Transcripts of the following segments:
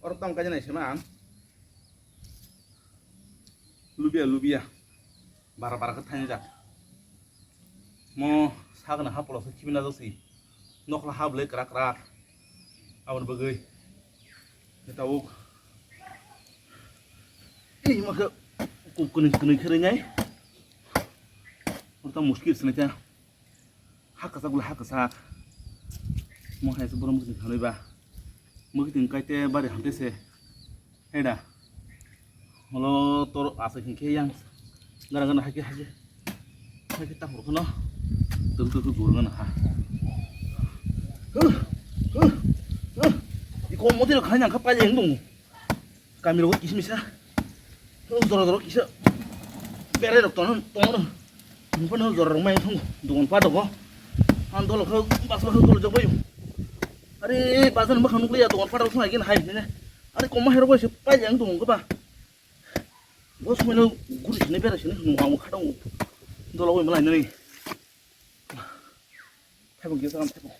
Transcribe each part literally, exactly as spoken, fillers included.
Oro tamo kaisa naisema ang. Lubia, lubia. Bara bara khe thainai jak. Mo sagna hapolo se khibina jak si. Nokla hablai krak krak. Aboni bagwi. Tabuk. Ei ma khe kuk kwnwi kwnwi khe rinai. Oro tamo muskil sinai khe. Ha kwchak bwla ha kwchak. Mo hai se borok mwkhwtwng khanwi ba. Mwkhwtwng kaite bari hamte se. Heda. Holo tor aswk hinkhe yang. Gara gara haikhe haikhe. Haikhe tang rokno. Tung tung tung gurung ha. Huh, huh, huh. Iko motiro khaina kha paileng dong. Kami rok kisa misa. Jora jora kisa. Berai rok tono tono. Nungpano jora rok mai thung. Dogan pa dogo. Ang dolo kho bas bas dolo jok bayu. Are bazar bwkhang nukliya dogan pa rok thung agin hai ne. Are koma hai rok bai se pai yang dogo ba. Bo sumai no guri sini berai sini nung ang kha dong. Dolo bai malai nani. Thebong kisa thebong.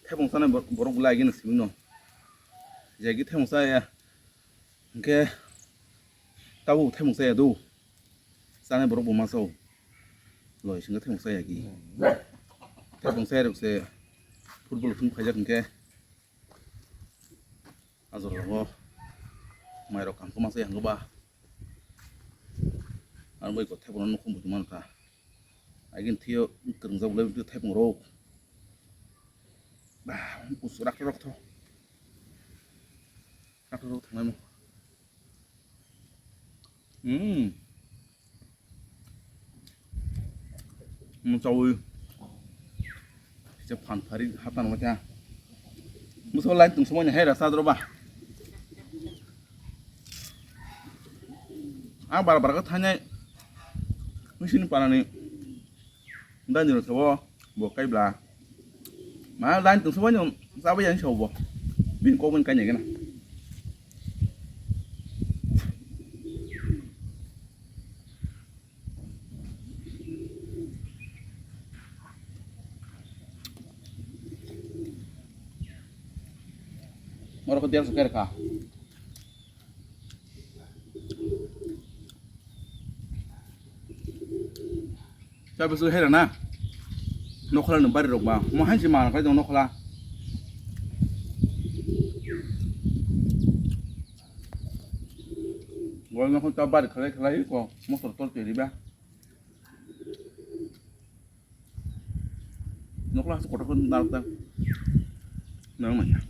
Thebong sanai bor-, borok bwlai gini simi no. Jagi thebong saya. Hingke tabuk thebong saya do. Sanai borok bo masao. Loi singke thebong saya gi. Thebong saya rok se football thum khaijak hingke. Ajor rogo. Mai rok kam koma saya hingke ba. Ang bai ko thebong no nukhung buti mano ta. Agin thio kwrwngjak bwlai bwtwi thebong rok. Bah, kus rakhe rok tho. Rakhe rok thangnai mo. Hmm. Mo chawi. Kisa phan phari hatan wata. Muso line tung somoi hai rasa dro ba. Ang bara bara kha thanai. Musini panani. Dani ro sabo bo kai bla. Ma line tung somoi no sabo yang sabo. Bin ko bin kai ne gana. Oro ko derso kere kha. Chabe su hera na. Nokhola no bari rok ba. Mo hansi ma kai dong nokhola. Gol nokhol ta bari khalai khalai ko motor tor teri ba. Nokla se kotor ko narok ta. Narok manya.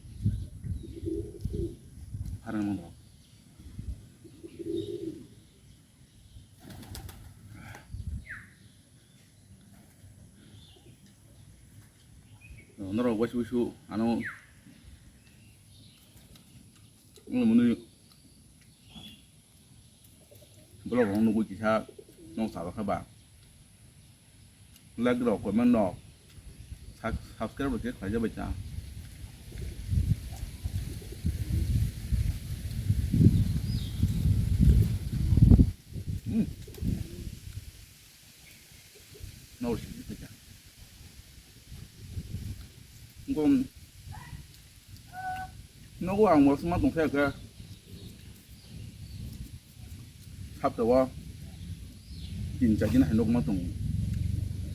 Harang mong. Norok waisu waisu ano mwnwi vlog rok nugwi kisa nok salo khe ba like rok comment rok subscribe rok khe khlai jabai ta. Hmm. Nor sidi teka. Ngom nogo ang mo sma tong theka. Hapta o tin char din hai nok ma tong.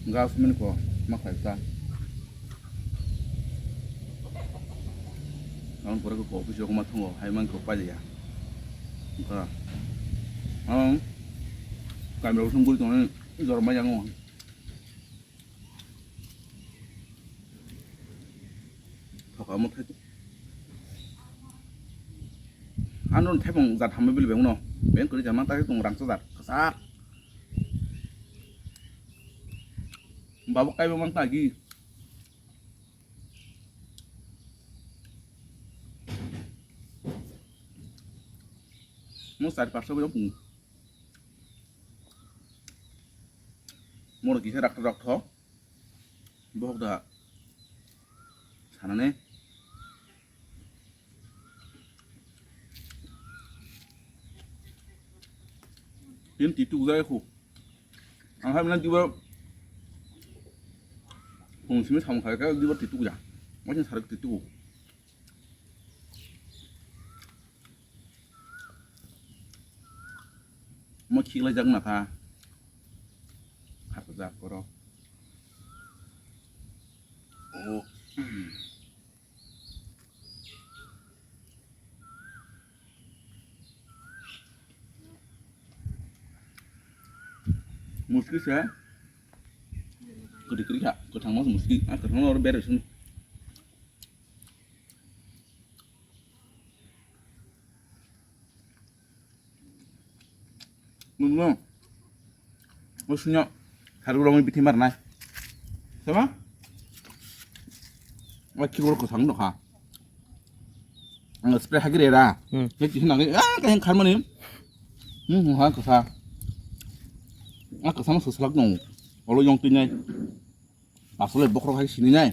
Nga sumini ko ma khai ta. Ang pura ko office ko ma thongo hai man ko paliya. Ka. Ang kamera sung guri tong jor ma yang. Thoka mo thai. Ano thai bong jat hambai bili beng no. Beng kuri jama tai tong rang sa jat. Kasa. Babu kai bang ta gi. Mo sari pasok yo pung. Moro kisa rak rak tho. Bohok da sanane. Tin titu jai khu. Ang hai mena diba. Phung simi samung khai khe dibar twi tuku ya. Mo sini sarik twi tuku. Mo khiklai jak na kha. Khapjak koro. Oh. Muski se. Kwtwi kwrwi kha, kwthangma se muski, a kwthangma oro berwi sung. Nungno. Musunya. Tharu rongni bithi marnai. Sama? Wa kibor kwthang nokha. Ang spray hagire ra. Hmm. Ke kisi nangi, ah, kayang kharmani. Hmm, ha kasa. Ah, kasa ma suslak nong. Olo yong tinai. Asole bokhorok hai sini nai.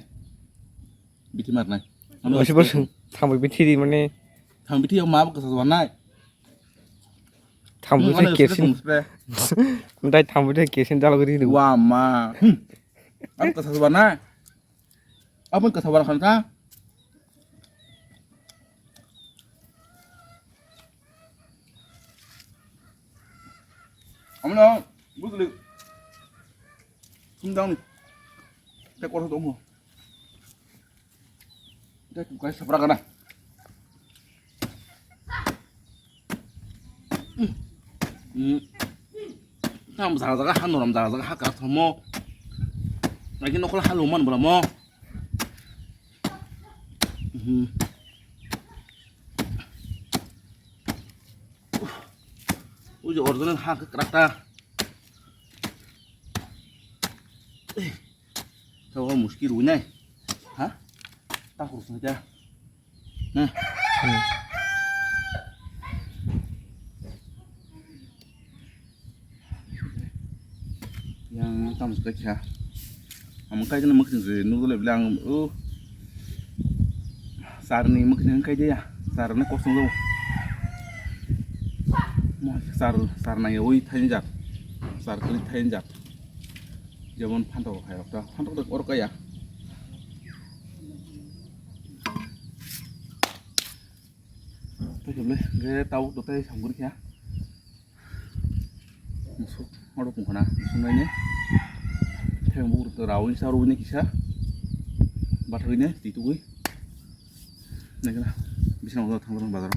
Bithi marnai. Ano Wasi spray bosong. Thambai bithi di mane. Thambai bithi yang ma kasa wanai. Thambai Hmm, bithi ano spray kesin. Tong spray. Mudai thambai bithi kesin dalo giri du. Wa ma. Hmm. Ano kasa wanai. Abang kasa wan khan ka? Amno, bujli. Sumdang ni. Te korsa tomo. Te kukai sabra kana. Hmm. Tam jaga jaga ha norom jaga jaga ha kar thomo. Lagi nokol ha luman bula mo. Hmm. Uji original ha krak ta. Tawa muskil winai. Ha? Takhuk sung ja. Nah. Hmm. Yang tam suka kya. Am kai jana mak sing se nugule bilang, oh. Sarni mak sing kai dia. Sarni kosong lo. Mo sar, sar na yoi thain jat. Sar kri thain jat. Jemon phantok khai rok ta. Phantok dek or kaya. Tei kemle, ge tau do tei samguri kya. Musuk, oro pungkhana, musuk naine. Theng bu rawi sa rwi ne kisa. Bathwi ne, titugwi. Naikana, bisna ulo thang bazar.